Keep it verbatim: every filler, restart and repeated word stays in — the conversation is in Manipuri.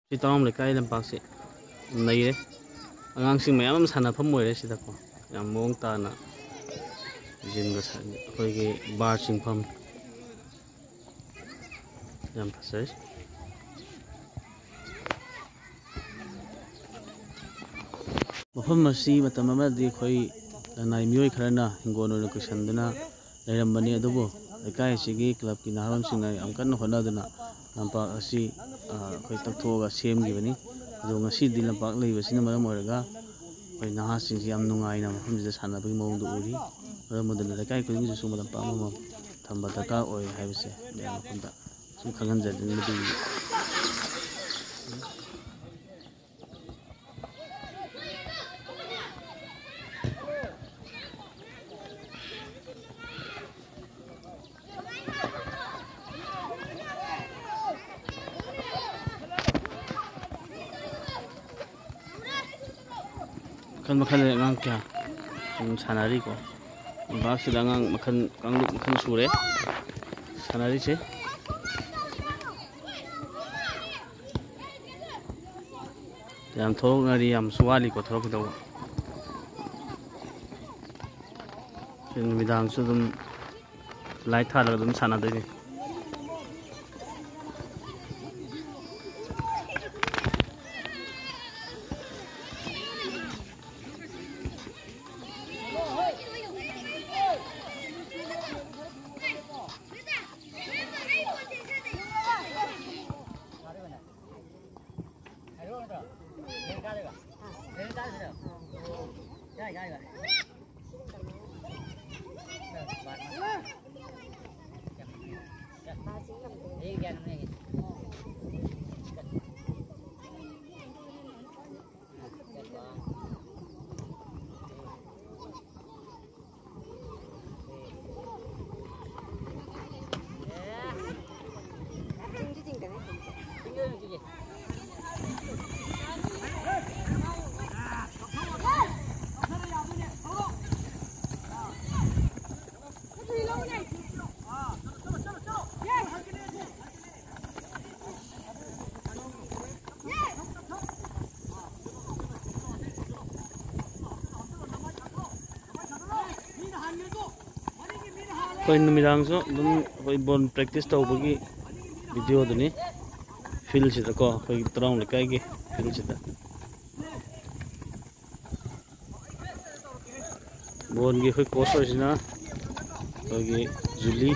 ꯁꯤ ꯇꯔꯥꯝ ꯂꯩꯀꯥꯏ ꯂꯝꯄꯥꯛꯁꯦ ꯅꯩꯔꯦ꯫ ꯑꯉꯥꯡꯁꯤꯡ ꯃꯌꯥꯝ ꯑꯃ ꯁꯥꯟꯅꯐꯝ ꯑꯣꯏꯔꯦ ꯁꯤꯗꯀꯣ꯫ ꯌꯥꯝ ꯃꯑꯣꯡ ꯇꯥꯅ ꯖꯤꯝꯒ ꯁꯥ-, ꯑꯩꯈꯣꯏꯒꯤ ꯕꯥꯔ ꯆꯤꯡꯐꯝ꯫ ꯌꯥꯝ ꯐꯖꯩ꯫ ꯃꯐꯝ ꯑꯁꯤ ꯃꯇꯝ ꯑꯃꯗꯤ ꯑꯩꯈꯣꯏ ꯂꯅꯥꯏ ꯃꯤꯑꯣꯏ ꯈꯔꯅ ꯍꯤꯡꯒꯣꯜ ꯑꯣꯏꯅ ꯀꯣꯏꯁꯟꯗꯨꯅ ꯂꯩꯔꯝꯕꯅꯤ, ꯑꯗꯨꯕꯨ ꯂꯩꯀꯥꯏ ꯑꯁꯤꯒꯤ ꯀ꯭ꯂꯕꯀꯤ ꯅꯍꯥꯔꯣꯜꯁꯤꯡꯅ ꯌꯥꯝ ꯀꯟꯅ ꯍꯣꯠꯅꯗꯨꯅ ꯂꯝꯄꯥꯛ ꯑꯁꯤ, ꯑ, ꯑꯩꯈꯣꯏ ꯇꯛꯊꯣꯛꯑꯒ ꯁꯦꯝꯈꯤꯕꯅꯤ꯫ ꯑꯗꯣ ꯉꯁꯤꯗꯤ ꯂꯝꯄꯥꯛ ꯂꯩꯕꯁꯤꯅ ꯃꯔꯝ ꯑꯣꯏꯔꯒ ꯑꯩꯈꯣꯏ ꯅꯍꯥꯁꯤꯡꯁꯤ ꯌꯥꯝ ꯅꯨꯡꯉꯥꯏꯅ ꯃꯐꯝꯁꯤꯗ ꯁꯥꯟꯅꯕꯒꯤ ꯃꯑꯣꯡꯗꯣ ꯎꯔꯤ꯫ ꯃꯔꯝ ꯑꯗꯨꯅ ꯂꯩꯀꯥꯏ ꯈꯨꯗꯤꯡꯒꯤꯁꯨ ꯁꯨꯝꯕ ꯂꯝꯄꯥꯛ ꯑꯃꯃꯝ ꯊꯝꯕ ꯗꯔꯀꯥꯔ ꯑꯣꯏ ꯍꯥꯏꯕꯁꯦ ꯃꯌꯥꯝ ꯃꯐꯝꯗ ꯁꯨꯝ ꯈꯪꯍꯟꯖꯅꯤꯡꯕꯗꯨꯒꯤ꯫ ꯃꯈꯜ ꯃꯈꯜ ꯂꯩ, ꯑꯉꯥꯡ ꯀꯌꯥ ꯑꯗꯨꯝ ꯁꯥꯟꯅꯔꯤꯀꯣ꯫ ꯂꯝꯄꯥꯛꯁꯤꯗ ꯑꯉꯥꯡ ꯃꯈꯜ, ꯀꯥꯡꯂꯨꯞ ꯃꯈꯜ ꯁꯨꯔꯦ ꯁꯥꯟꯅꯔꯤꯁꯦ꯫ ꯌꯥꯝ ꯊꯣꯛꯂꯛꯅꯔꯤ, ꯌꯥꯝꯁꯨ ꯋꯥꯠꯂꯤꯀꯣ ꯊꯣꯛꯂꯛꯀꯗꯧꯕ꯫ ꯁꯤ ꯅꯨꯃꯤꯗꯥꯡꯁꯨ ꯑꯗꯨꯝ ꯂꯥꯏꯠ ꯊꯥꯜꯂꯒ ꯑꯗꯨꯝ ꯁꯥꯟꯅꯗꯣꯏꯅꯤ꯫ ꯑꯩꯈꯣꯏ ꯅꯨꯃꯤꯗꯥꯡꯁꯨ ꯑꯗꯨꯝ ꯑꯩꯈꯣꯏ ꯕꯣꯜ ꯄ꯭ꯔꯦꯛꯇꯤꯁ ꯇꯧꯕꯒꯤ ꯚꯤꯗꯤꯑꯣꯗꯨꯅꯤ꯫ ꯐꯤꯜꯁꯤꯗꯀꯣ, ꯑꯩꯈꯣꯏꯒꯤ ꯇꯔꯥꯎ ꯂꯩꯀꯥꯏꯒꯤ ꯐꯤꯜꯁꯤꯗ ꯕꯣꯜꯒꯤ ꯑꯩꯈꯣꯏ ꯀꯣꯆ ꯑꯣꯏꯔꯤꯁꯤꯅ ꯑꯩꯈꯣꯏꯒꯤ ꯖꯨꯂꯤ꯫